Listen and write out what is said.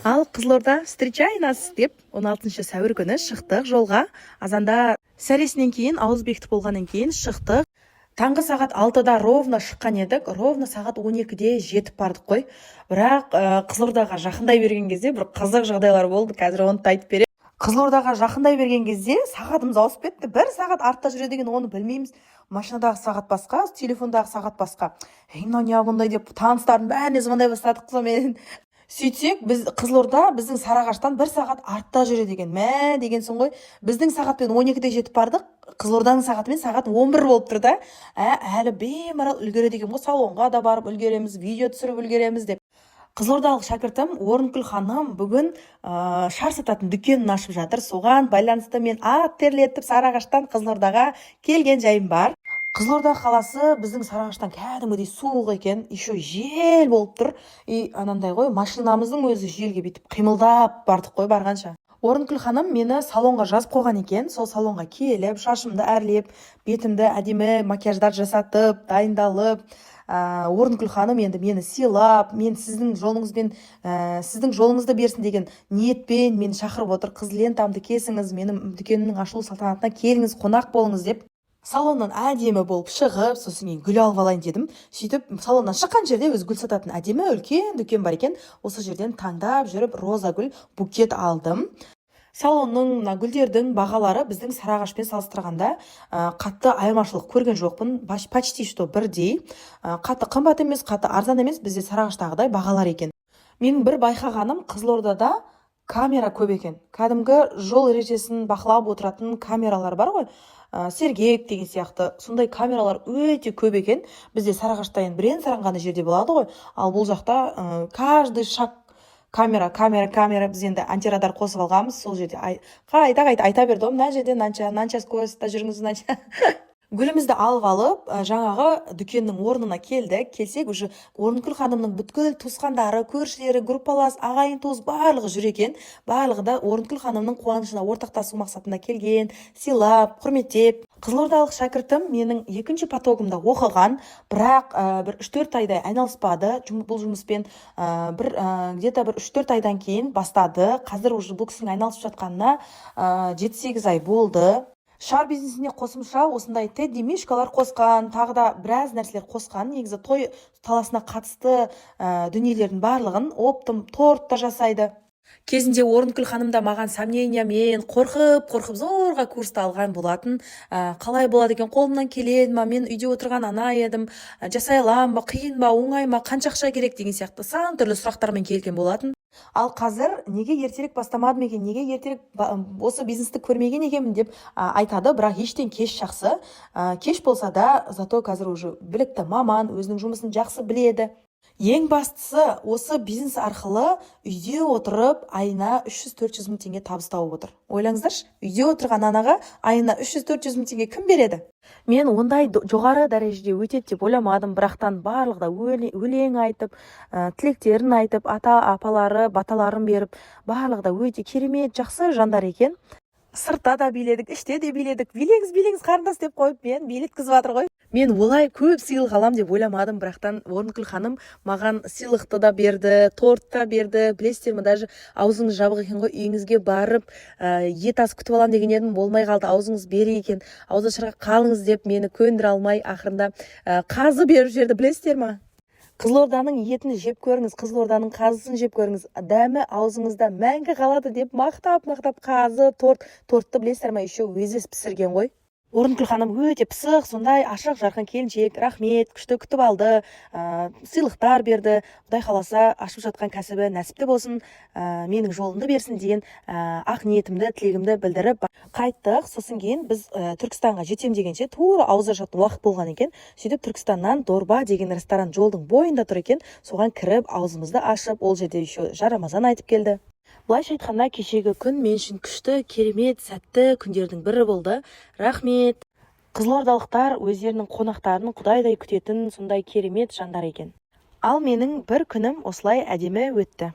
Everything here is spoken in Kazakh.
Ал Қызылорда, встречай нас деп, 16 сәуір күні шықтық жолға. Азанда сәресінен кейін, ауыз бекітіп болғаннан кейін шықтық. Таңғы сағат 6-да ровно шыққан едік, ровно сағат 12-де жетіп бардық қой. Бірақ Қызылордаға жақындай берген кезде бір қызық жағдайлар болды, қазір оны да айтып беремін. Қызылордаға жақындай берген кезде сағатымыз ауысып кетті, бір сағат артта жүреді екен. Оны білмейміз. Машинадағы сағат басқа, телефондағы сағат басқа. Ей, мынау не бұндай деп, таныстардың бәріне звондай бастадық. Сонымен, сөйтсек, біз Қызылорда біздің Сарыағаштан бір сағат артта жүреді екен. Мә, дегенсің ғой, біздің сағатпен 12-де жетіп бардық, Қызылорданың сағатымен сағат 11 болып тұр да. Әлі бемарал үлгереді екен ғой, салонға да барып үлгереміз, видео түсіріп үлгереміз деп. Қызылордалық шәкіртім Орынкүл ханым бүгін шар сататын дүкенін ашып жатыр. Соған байланысты мен ат терлетіп Сарыағаштан Қызылордаға келген жайым бар. Қызылорда қаласы біздің Сарыағаштан кәдімгідей суық екен, еще жел болып тұр. И анандай ғой, машинамыздың өзі желге бүйтіп қимылдап бардық қой барғанша. Орынкүл ханым мені салонға жазып қойған екен. Сол салонға келіп, шашымды әрлеп, бетімді әдемі макияждар жасатып, дайындалып, Орынкүл ханым енді мені сыйлап, мен сіздің жолыңызбен, сіздің жолыңызды берсін деген ниетпен мені шақырып отыр. «Қыз, лентамды кесіңіз, менің дүкенімнің ашылу салтанатына келіңіз, қонақ болыңыз» деп. Салоннан әдемі болып шығып, сосын кейін гүл алып алайын дедім. Сөйтіп, салоннан шыққан жерде өзі гүл сататын әдемі үлкен дүкен бар екен. Осы жерден таңдап жүріп, роза гүл букет алдым. Салонның, мына гүлдердің бағалары біздің Сарыағашпен салыстырғанда қатты айырмашылық көрген жоқпын. Почти что бірдей. Қатты қымбат емес, қатты арзан емес, бізде Сарыағаштағыдай бағалар екен. Менің бір байқағаным, Қызылордада камера көп екен. Кәдімгі жол ережесін бақылап отыратын камералар бар ғой, Сергек деген сияқты, сондай камералар өте көп екен. Бізде Сарыағашта енді бірен саран ғана жерде болады ғой, ал бұл жақта каждый шаг камера, камера, камера. Біз енді антирадар қосып алғанбыз. Сол жерде қайта қайта айта берді ғой: мына жерде мынанша, мынанша скоростьта жүріңіз, мынанша. Гүлімізді алып алып, жаңағы дүкеннің орнына келдік. Келсек, уже Орынкүл ханымның бүткіл туысқандары, көршілері, группалас ағайын туыс барлығы жүр екен. Барлығы да Орынкүл ханымның қуанышына ортақтасу мақсатында келген, сыйлап, құрметтеп. Қызылордалық шәкіртім менің екінші потогымда оқыған, бірақ бір 3-4 айдай айналыспады бұл жұмыспен. Бір где то бір 3-4 айдан кейін бастады. Қазір уже бұл кісінің айналысып жатқанына 7-8 ай болды. Шар бизнесіне қосымша осындай тедди мишкалар қосқан, тағы да біраз нәрселер қосқан. Негізі той саласына қатысты дүниелердің барлығын оптом, торт та жасайды. Кезінде Орынкүл ханым да маған сомнениямен, қорқып қорқып зорға курсты алған болатын. Қалай болады екен, қолымнан келеді ма, мен үйде отырған ана едім, жасай аламын ба, қиын ба, оңай ма, қанша ақша керек деген сияқты сан түрлі сұрақтармен келген болатын. Ал қазір «Неге ертерек бастамадым екен, неге ертерек осы бизнесті көрмеген екенмін?» деп айтады. Бірақ ештен кеш жақсы. Кеш болса да, зато қазір уже білікті маман, өзінің жұмысын жақсы біледі. Ең бастысы, осы бизнес арқылы үйде отырып айына 300-400 мың теңге табыс тауып отыр. Ойлаңыздаршы, үйде отырған анаға айына 300-400 мың теңге кім береді? Мен ондай жоғары дәрежеде өтеді деп ойламадым. Бірақтан барлығы да өлең айтып, тілектерін айтып, ата апалары баталарын беріп, барлығы да өте керемет, жақсы жандар екен. Сыртта да биледік, іште де биледік. «Билеңіз, билеңіз, қарындас» деп қойып, мен билеткізіп жатыр ғой. Мен олай көп сыйлық алам деп ойламадым, бірақтан Орынкүл ханым маған сыйлықты да берді, торт та берді. Білесіздер ме, даже «Аузыңыз жабық екен ғой, үйіңізге барып ет ас күтіп аламын деген едім, болмай қалды, аузыңыз берік екен, ауызашарға қалыңыз» деп, мені көндіре алмай, ақырында қазы беріп жіберді. Білесіздер ма, «Қызылорданың етін жеп көріңіз, Қызылорданың қазысын жеп көріңіз, дәмі аузыңызда мәңгі қалады» деп мақтап мақтап қазы, торт. Тортты, білесіздер ма, еще өзі пісірген ғой. Орынкүл ханым өте пысық, сондай ашық жарқын келіншек. Рахмет, күшті күтіп алды, сыйлықтар берді. Құдай қаласа, ашып жатқан кәсібі нәсіпті болсын, менің жолымды берсін деген ақ ниетімді, тілегімді білдіріп қайттық. Сосын кейін біз Түркістанға жетем дегенше, тура ауыз ашатын уақыт болған екен. Сөйтіп, Түркістаннан Дорба деген ресторан жолдың бойында тұр екен. Соған кіріп, аузымызды ашып, ол жерде еще жарамазан айтып келді. Былайша айтқанда, кешегі күн мен үшін күшті, керемет, сәтті күндердің бірі болды. Рахмет. Қызылордалықтар өздерінің қонақтарын құдайдай күтетін сондай керемет жандар екен. Ал менің бір күнім осылай әдемі өтті.